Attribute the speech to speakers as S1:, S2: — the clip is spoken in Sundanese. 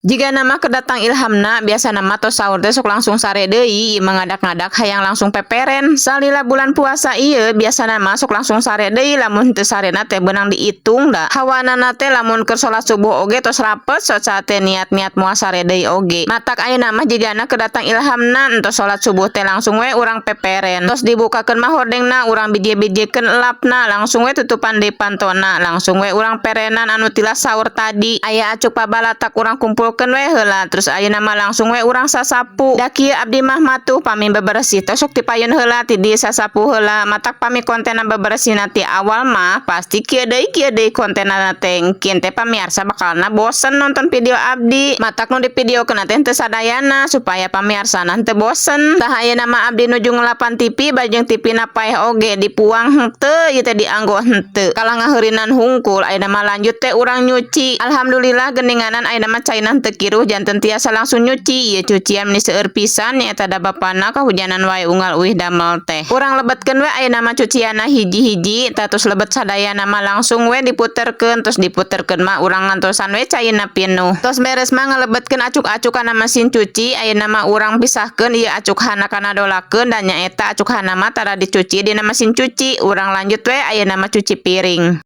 S1: Jigana mah kedatang ilhamna, biasana mah tos sahur teh sok langsung sare deui, ieu mah ngadak-ngadak hayang langsung peperen. Salila bulan puasa ieu biasana mah sok langsung sare deui, lamun teu sarena teh beunang diitung da. Hawanana teh lamun keur salat subuh oge tos rapet, soca teh niat-niat moal sare deui oge. Matak ayeuna mah jigana kedatang ilhamna, entos salat subuh teh langsung we urang peperen. Tos dibukakeun mah hordengna, urang biji-bijikeun elapna, langsung we tutupan deui pantona, langsung we urang perenan anu tilas sahur tadi. Aya acuk pabalatak, urang kumpulkeun we heula, terus ayeuna mah langsung we urang sasapu. Da kieu abdi mah matuh, pami bebersih teh sok tipayun heula, ti disasapu heula. Matak pami kontenna bebersih ti awal mah pasti kieu deui kontenna teh, engkin teh pamiarsa bakalna bosen nonton video abdi. Matak nu di videokeun teh teu sadayana supaya pamiarsana teu bosen. Tah, ayeuna mah abdi nuju ngelapan TV, bajeng TV na paeh oge, dipuang henteu ieu teh, dianggo henteu. Kalah ngaheurinan hungkul, ayeuna mah lanjut teh urang nyuci. Alhamdulillah, geninganan ayeuna mah caina teu kiruh, janten tiasa langsung nyuci. Ieu cucian meni seueur pisan, nyaeta da bapana kahujanan wae unggal uih damel teh. Urang lebetkeun we ayeuna mah cucianna hiji-hiji. Tah, tos lebet sadayana mah langsung we diputerkeun. Tos diputerkeun mah urang ngantosan we caina pinuh. Tos beres mah ngalebetkeun acuk-acuk kana mesin cuci, ayeuna mah urang pisahkeun ieu acuk hana kana dolakeun, dan nyaeta acuk hana mah tara dicuci dina mesin cuci. Urang lanjut we ayeuna mah cuci piring.